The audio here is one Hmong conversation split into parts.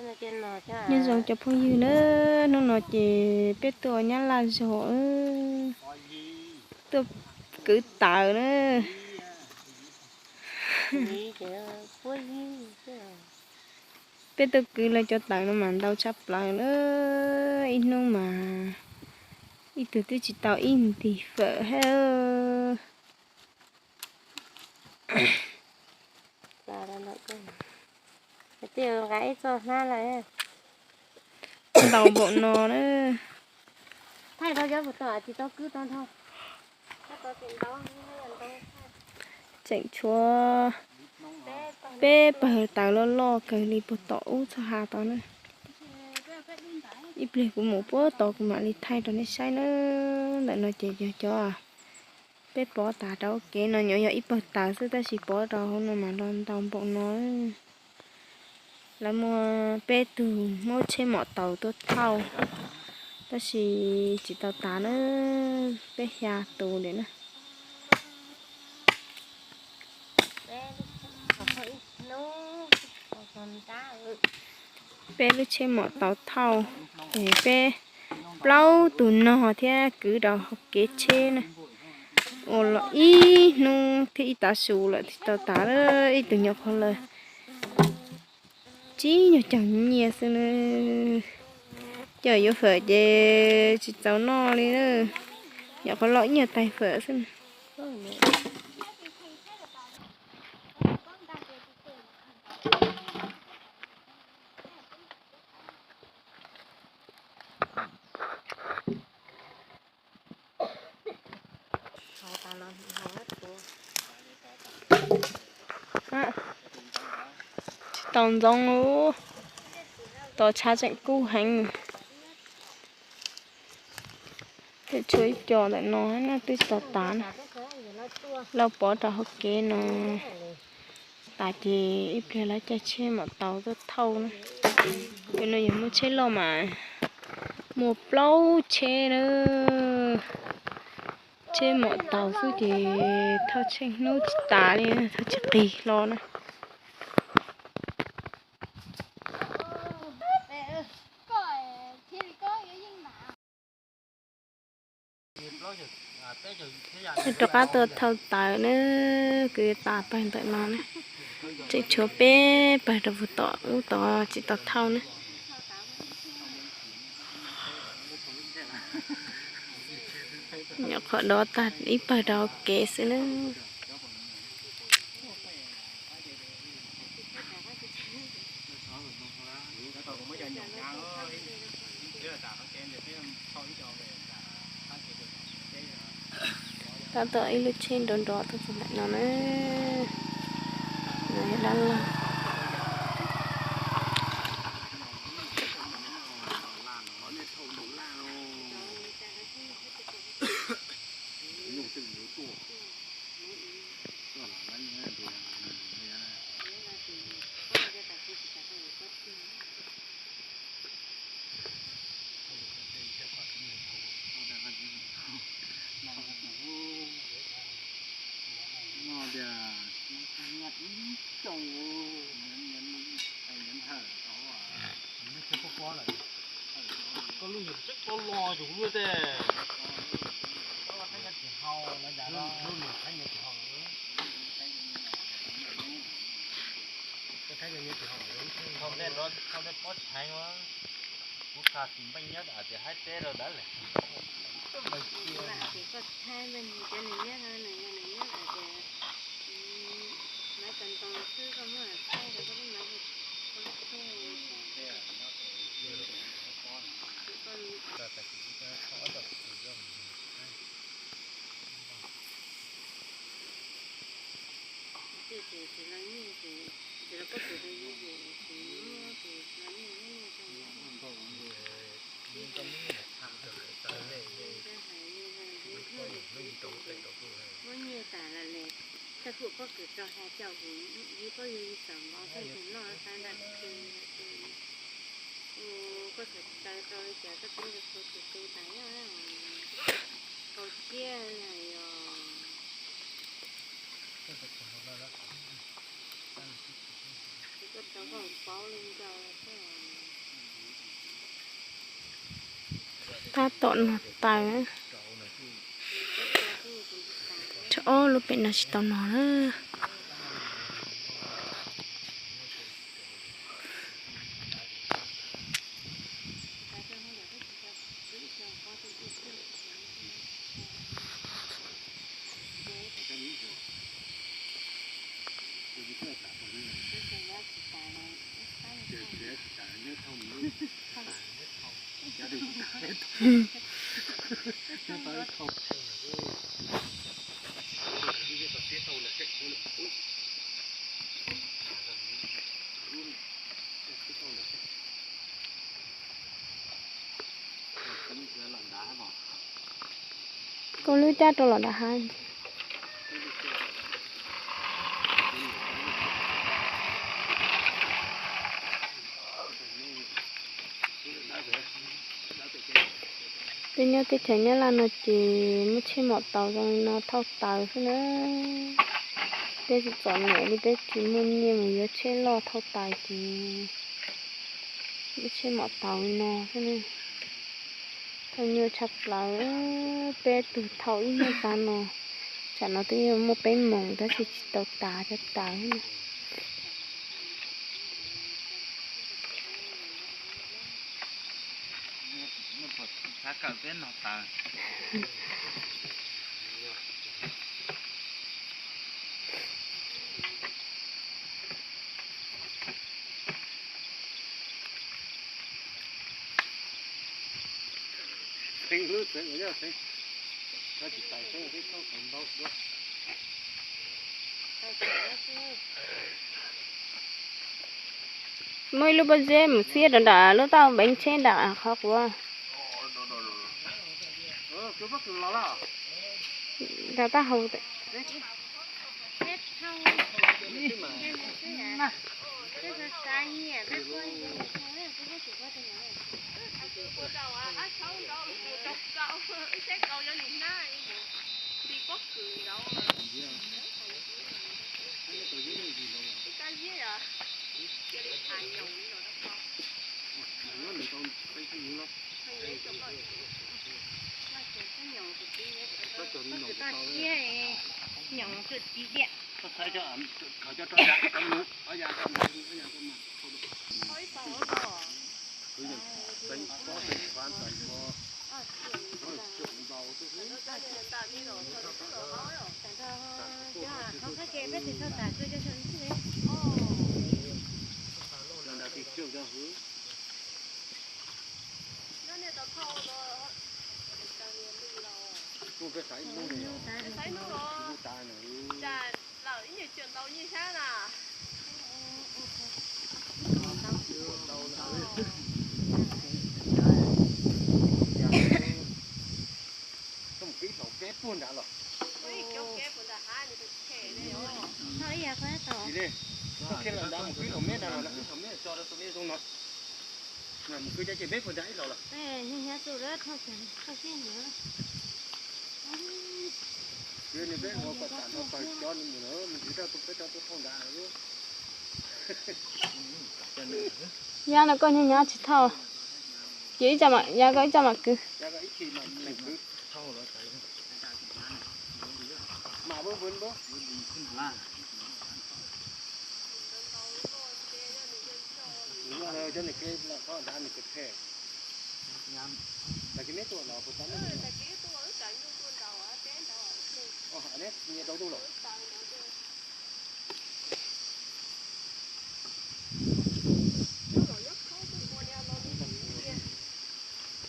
Nyob zoo cov phooj ywg na, hnub no ces peb tuaj ua nyab laj zog, tuaj kwv taws na. Peb tuaj kwv lawv cov taws no mas ntau tshaj plaws na. Ib hnub mas ib tug twb tsis tau ib ntim fawm thiab. Ntau npaum no na. Tseem tshuav peb pawg taws loj loj kawg li puag tom ub txog hav tod na. Ib pliag kuv mus puag tod kuv mam li thaij rau nej saib na. Ntawm no ces yog cov peb pov tas rau kev no, nyuam yog ib pawg taws xwb tab sis pov rau hauv no mas los ntau npaum no. Lawv muaj peb tug muab tsheb mom taus tuaj thauj, tab sis tsis tau tas na, peb xya tus li na. Peb lub tsheb mom taus thauj, es peb plaub tus nog thiab kwv rau hauv kev tsheb na. Ua los ib hnub thiab ib tav su lawm tsis tau tas, ib tug nyuam qhuav lawm tsib nyuag caug nyiaj xwb na. Coj yuav fawm ces tsis txaus noj li na, nyuam qhuav loj ib nyuag tais fawm xwb. Tsis tau ntxoov, tos tshav tseem kub heev. Twb tshuav ib co ntawm no na, twb tsis tau tas na. Lawv pov rau hauv kev no tas ces ib pliag lawv caij tsheb mom taus tuaj thauj na. Cov no yog muaj tsheb loj mas muaj plaub tsheb na. Tsheb mom taus xwb ces thauj tsheej hnub tsis tas li, thauj tsis qis hlo na. Rov qab tuaj thauj taws na, kwv tas pawg ntawm no na. Tseem tshuav peb pawg rau puag tom ub tod tsis tau thauj na. Nyuam qhuav dov tag ib pawg rau kev xwb na. Tab tom ib lub tsheb nrov nrov tuaj txog ntawm no na. No yog dab laug. Koj lub yog tseeb koj los yus lub tej. Lub niag thaib nyias tsis haus lawm. Thaib nyias tsis haus lawm. Thaum ntej nrov thaum ntej pob tshaiv ua, kuv kha tus npeej nyob hais tias haib teb rau dawb lawm. Ces koj thaib npeej cov nws nyob no nws yog nws nyob hais tias maiv tau ntoo xwb koj muab thaib rau koj lub maiv koj lub tsheb. Ces tsis los nyiaj ces tsis los pab kuv rau yus ces tsis muab ces tsis los nyiaj muab nyiaj rau yus. Muab nyiaj tas los li, txoj kuj pab kuv rau hais caum kuv yus pab yus yus txawm npov xwb tus noj tab nram khees. Ua koj txawm taw rau li cas koj twb ua tus tu tas nyob kaum siab na yog. Ces koj rau koj paub li nkaus xwb. Tab tom no taws, tshuav ob lub pem no tsis tau no na. Koj lub cab rau los nram hav. Peb nyob teb chaws Nyab Laj no ces muab tsheb mom taus zoo li no thauj taws xwb na. Peb tsis txom nyem li, peb tsis muaj nyiaj mus yuav tsheb loj thauj taws ces muab tsheb mom taus li no xwb na. Thauj nyuaj tshaj plaws, peb tug thauj ib hnub tav no, tsam no twb yuav muaj peb moos tab sis tsis tau tas cov taws. Muaj ib lub pob zeb mus txiab rau nram lub tauj npeev tsheb nram qhov quav. Nram taub hau. Mus kwv ib thaum peb puag nrad los? Tsis li, koj khiav los nrad mus kwv thaum meb nrad los, kwv thaum meb tso rau tus me zoo no. Mus kwv cov ces peb puag nrad ib thaum los? Kwv nws peb ua kom tam no pawg cov nws mus lawm, mus kwv rau tus peb rau tus thauj nrad lawm. Yog no koj nyob nyob tsis thauj, ces ib co mam, yog koj ib co mam kwv.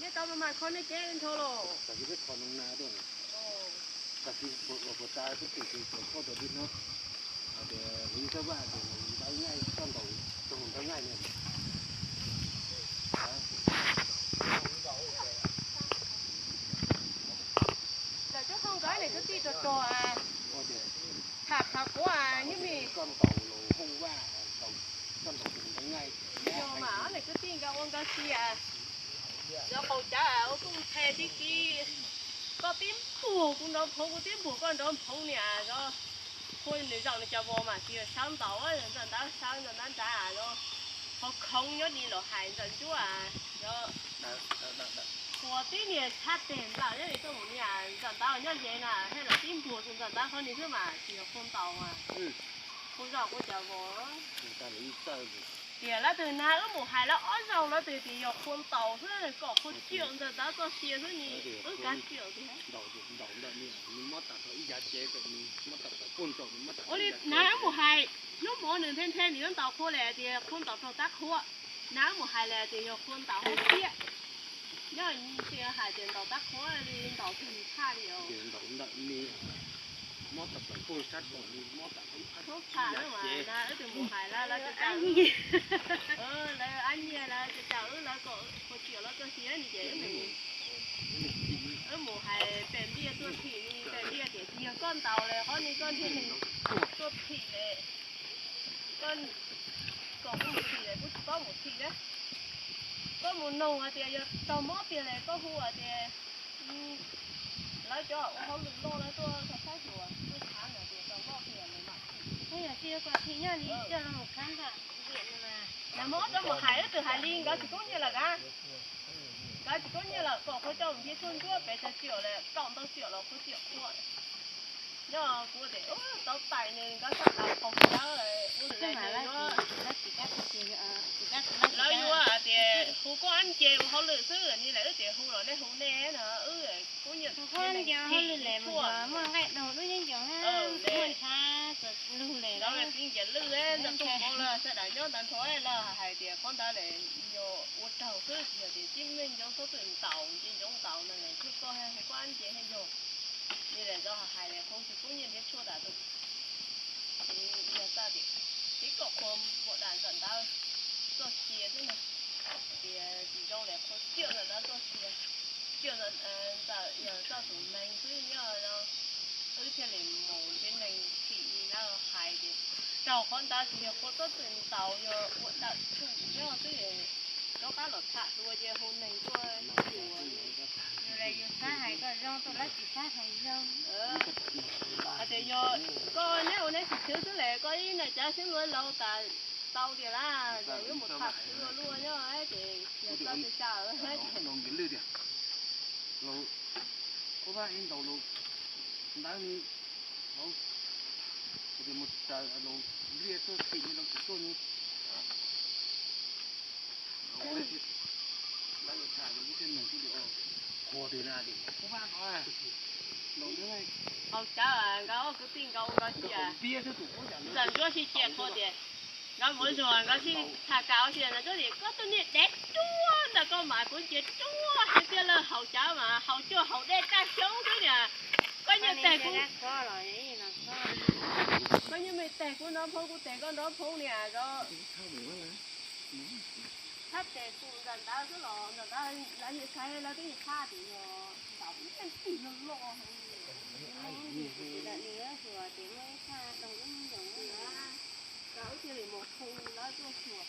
Nej tau mas kho nej ceb nrho los? Tag kis peb kho noo na tuaj, tag kis ua puas tas peb tim tus koj tuaj dib no, tias kuv yeej txawj vaj tias ntawv nqaij toj ntaus rau ntawv nqaij li. Ntawm cov hoob nkawd nim kwv tij rog rog, tham qhov quav nyob me. Koj ntaus los hoob vaj, koj ntaus rau ntawv nqaij. Yog mas ob niam kwv tij nkawd ua nkawd si, yog qaum cav ua kooj nthe tib si. Koj pib npuag kuv nrov nphoov, kuv pib npuag koj nrov nphoov niam, yog ua nws zaum nws cov vos mas tsis sawv ntaus, ntawm ntawd sawv ntawm ntawd nrad, yog qhov khoov nyob li los hais ntawm ncuab, yog Ua tib niag tshab teg nplawm nyob li tuaj mus niam ntawm ntawd nyob ze na, thiab los tib npuag tus ntawm ntawd qhov ni xwb mas tsis yog qhua ntaus mas, qhua zoj qhua cawv vos. Tias lawv twg nag wb mus hais lawv ob zaug lawv twg tias yog qhua ntaus xwb, kom qhua ciam ntawm ntawd txoj sia xwb ni, wb kav ciam tias. Ua li nag wb mus hais, hnub mov nws nthe nthe nws yuav ntaus qhua lawm tias qhua ntaus raug tab qhua, nag wb mus hais lawm tias yog qhua ntaus hauv siab. Nyob tsis hais tias ntaus tab qhua li ntaus tug nws tshaj li os. Tub pha lawm mas nag wb twb mus hais lawv, lawv tsis tau, lawv ab nyiag lawv tsis tau wb, lawv kom qhua ciam lawv txoj sia ni ces wb mus hais pem ntiaj tuaj thim ni, pem ntiaj tias tsis yog koj ntaus li qhov ni koj nrhiav neeg tuaj thim li, koj kom kuv mus thim li kuv tsis paub mus thim li. Koj mus noog hais tias yog raug mob tiag li koj hu hais tias lawv cov ua hauj lwm loj lawv tuaj saib xyuas tuaj khám hais tias raug mob tiag li mam thim. Yog tsis yog kom thim nyob li coj los mus khám ntag. Nag hmo rau mus hais wb twb hais li nkawd tsis koob nyiaj lawm a. Nkawd tsis koob nyiaj lawm kom qhua coj mus nrhiav tshuaj ntsuab pes tsawg ciam lawm, kaum ntau ciam los qhua ciam qhua. Nyob kuv tias tau tais nws nkawd txhaj tas qhov kuv lawv ua li lawv yuav hais tias hu koj ab nce ua hauj lwm xwb ni lawm wb tias hu los nej hu nej no wb koob nyiaj thim tshuaj. Muaj nqaij daug lub nyob ncoos muaj ntshav lug li lawv tib ncaws lwj ntawm tub qhov lawm sawv daws nyob ntawd nrho lawv hais tias qhov ntawd lawm yog ua raug xwb tsis yog tias tib neeg ncoov txhob twm ntaus nce ncoov ntaus no lawm thiaj koj hu koj ab nce thiaj yog. Li lawm tau hais li qhov tsis koob nyiaj nrhiav tshuaj tas tus. Yog txaj tias tib kom qhua npaum dam ntawm ntawd txoj sia xwb na, tias tsis zoo li qhua ciam ntawm ntawd txoj sia, ciam ntawm ntawd yog txoj tus neeg xwb nyob wb thiaj li mus nrhiav neeg thim li lawv hais tias raug qhov ntawd tsis yog qhua txhob twm ntaus yog ua dawm tshum nyob xwb. Rov qab los tham dua ces hu neeg tuaj xyuas. Yus li yus xav hais kom zoo tus lawv tsis xav hais zoo. Hais tias yog koj neb ua neb tsis tshwv xwb li koj ib nais cav xeeb luag laus tas tau tiag lawm, yog yuav mus tham tshwv ua luaj nyob ces yog txawj tsis tau. Ntawd mus raws los ntiaj tuaj tim ni los tsis tuaj ni. Haus cawv nkawd kwv tij nkawd ua nkawd cia, ntxawm Ntsuab sib cia qhuas tias, nkawd mus zuag nkawd sib tham kam ua si ntxawm Ntsuab tias koj tus niag dev ruaj ntawm koj mas kuv ntsia ruaj hais tias lawv haus cawv mas haus cuag haus dej raj xyoob xwb niam. Koj nyiaj teg kuv, koj nyiaj me teg kuv nrov phoob, kuv teg koj nrov phoob niam. Thab tes tus ntawm ntawd xwb los ntawm ntawd lawv yeej saib lawv twb yeej qhab tias yog ntaus ib leeg twg loj loj heev li. Nws xyuas tias muaj ib thaj doog ib ncoos na, wb thiaj li mus hu lawv tuaj xyuas.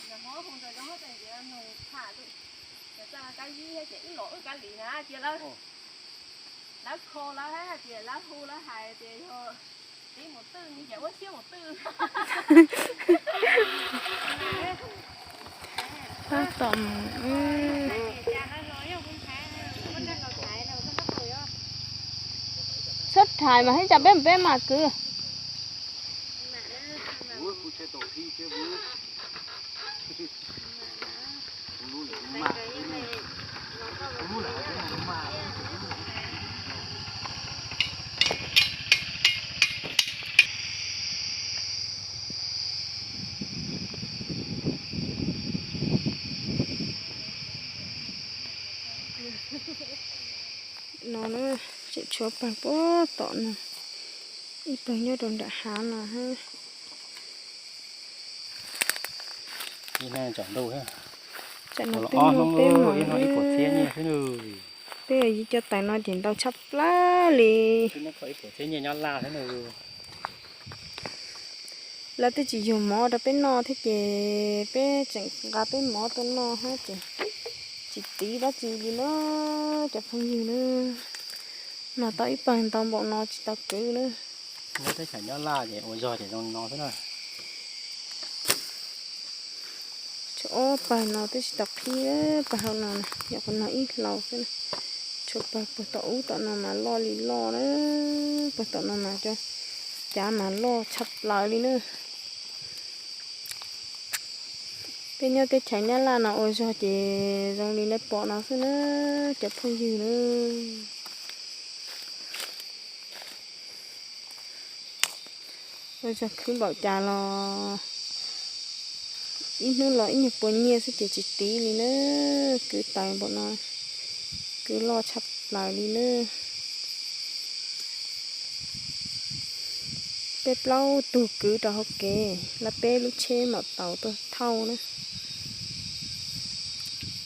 Nag hmo hu ntawd zoo hab tes ntiav nug tham lawm, ces txaj kab yib thiab ces wb los wb kab li na cia lawv, lawv kho lawv hais tias lawv hu lawv hais tias yog tib mus twj ni ces ua siab mus twj. Tab tom mus, txhob rhais mas hib cas peb mus peb mas kwv. No na, tseem tshuav pawg puag tom no, ib pawg nyob rau nram hav no hab. Ib hnub tsaus ntuj, tsam no twb muaj peb mos, peb yim cov tais no ces ntau tshaj plaws li. Lawv twb tsis yug mov rau peb noj thiab ces peb tseem nqa peb mov tuaj noj hab ces tsis tiv dab tsi li na cov phooj ywg na. Noj tau ib pawg ntau npaum no tsis tau kwv na. Nyob teb chaws nyob Laj ces ua zog ces zoo li no xwb na. Ob pawg no twb tsis tau qhib, pawg hauv no na, yog qhov no ib hlau xwb na. Tshuav pawg puag tom ub tom no mas loj li loj na, puag tom no mas cov cav mas loj tshaj plaws li na. Peb nyob teb chaws Nyab Laj no ua zog ces zoo li nej pom no xwb na, cov phooj ywg na. Ua zog khwb npaum cas los ib hnub los ib nyuag puas nyiaj xwb ces tsis tiv li na. Kwv taws npaum no, kwv loj tshaj plaws li na. Peb plaub tug kwv rau hauv kev, lawv peb lub tsheb maum taus tuaj thauj na.